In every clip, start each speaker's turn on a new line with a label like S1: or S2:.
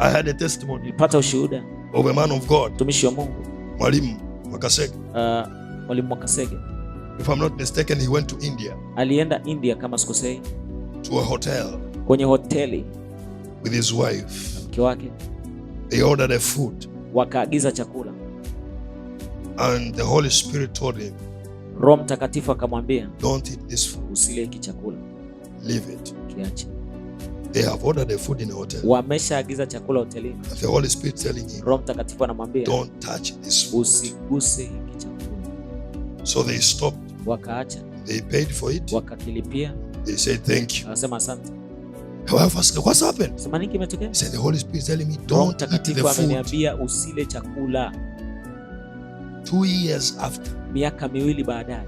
S1: I had a testimony
S2: Nilipata ushuhuda
S1: of a man of God,
S2: mtumishi wa Mungu,
S1: Mwalimu Mwakasege.
S2: Mwalimu Mwakasege.
S1: If I'm not mistaken, he went to India
S2: Alienda India kama sikosei,
S1: to a hotel
S2: kwenye hoteli
S1: with his wife.
S2: Na mke wake.
S1: They ordered a food,
S2: Wakaagiza chakula.
S1: And the Holy Spirit told him,
S2: Roho Mtakatifu akamwambia,
S1: "Don't eat this food,
S2: "Usile hiki chakula,
S1: leave it."
S2: kiache."
S1: They have ordered the food in a hotel.
S2: Wameshaagiza chakula hotelini.
S1: And the Holy Spirit telling him,
S2: Roho Mtakatifu anamwambia,
S1: "Don't touch this food."
S2: "Usiguse hiki chakula."
S1: So they stopped.
S2: Wakaacha,
S1: They paid for it.
S2: Wakakilipia,
S1: They said, "Thank you."
S2: Akasema asante.
S1: The wife asked, "What's happened?"
S2: Sema, "Nini kimetokea?"
S1: He said, "The Holy Spirit is telling me,
S2: "Roho
S1: don't eat the
S2: Mtakatifu
S1: food."
S2: ameniambia usile chakula."
S1: 2 years after,
S2: Miaka 2 baadaye,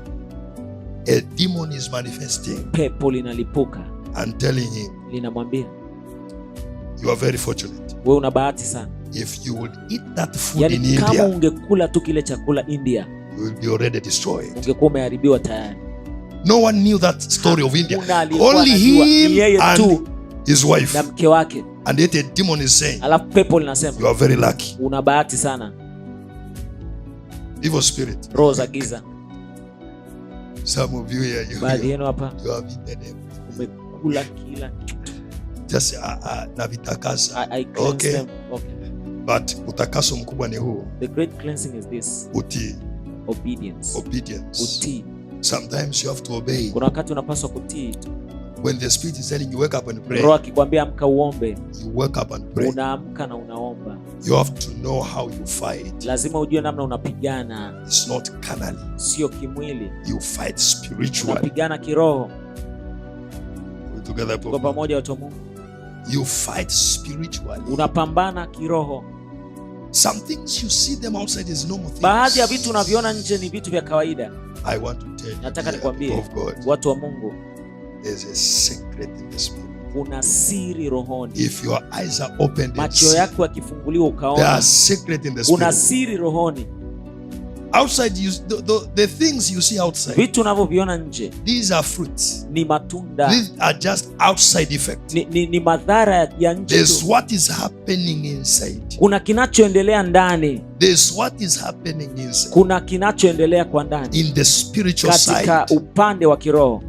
S1: a demon is manifesting
S2: pepo linalipuka,
S1: and telling him,
S2: linamwambia,
S1: "You are very fortunate.
S2: "Wewe una bahati sana.
S1: If you would eat that food
S2: Yaani
S1: in
S2: kama
S1: India,
S2: ungekula tu kile chakula India,
S1: you will be already destroyed."
S2: ungekuwa umeharibiwa tayari."
S1: No one knew that story of India.
S2: Hakuna aliyekuwa
S1: Only
S2: anajua, ni
S1: him
S2: yeye
S1: and
S2: tu
S1: his wife.
S2: Na mke wake.
S1: And yet a demon is saying,
S2: Alafu pepo linasema,
S1: "You are very lucky."
S2: "Una bahati sana."
S1: Evil spirit.
S2: Roho za giza.
S1: Some of you here,
S2: Baadhi
S1: you,
S2: yenu hapa
S1: you have eaten everything.
S2: Umekula kila kitu.
S1: Just navitakasa.
S2: I cleanse them. Okay.
S1: But utakaso mkubwa ni huu.
S2: The great cleansing is this:
S1: Utii.
S2: Obedience.
S1: Obedience.
S2: Utii.
S1: Sometimes you have to obey.
S2: Kuna wakati unapaswa kutii tu.
S1: When the Spirit is telling you, "Wake up and pray,"
S2: Roho akikwambia amka uombe,
S1: you wake up and pray.
S2: Unaamka na unaomba.
S1: You have to know how you fight.
S2: Lazima ujue namna unapigana,
S1: It's not carnally.
S2: Sio kimwili,
S1: You fight spiritually.
S2: Unapigana kiroho.
S1: We together,
S2: Kwa
S1: people.
S2: pamoja, watu wa Mungu?
S1: You fight spiritually.
S2: Unapambana kiroho.
S1: Some things you see them outside is normal things.
S2: Baadhi ya vitu unaviona nje ni vitu vya kawaida.
S1: I want to tell you,
S2: Nataka
S1: dear
S2: nikwambie,
S1: people of God,
S2: watu wa Mungu,
S1: there's a secret in the spirit.
S2: Kuna siri rohoni.
S1: If your eyes are opened and
S2: Macho
S1: see,
S2: yako yakifunguliwa
S1: there
S2: ukaona,
S1: are secret in the
S2: kuna
S1: spirit.
S2: Siri rohoni.
S1: Outside, the things you see outside,
S2: Vitu unavyoviona nje
S1: these are fruits.
S2: Ni matunda,
S1: These are just outside effect.
S2: ni madhara ya nje
S1: There's
S2: tu.
S1: What is happening inside.
S2: Kuna kinachoendelea ndani,
S1: There's what is happening inside.
S2: Kuna kinachoendelea kwa ndani
S1: In the spiritual
S2: katika
S1: side.
S2: Upande wa kiroho.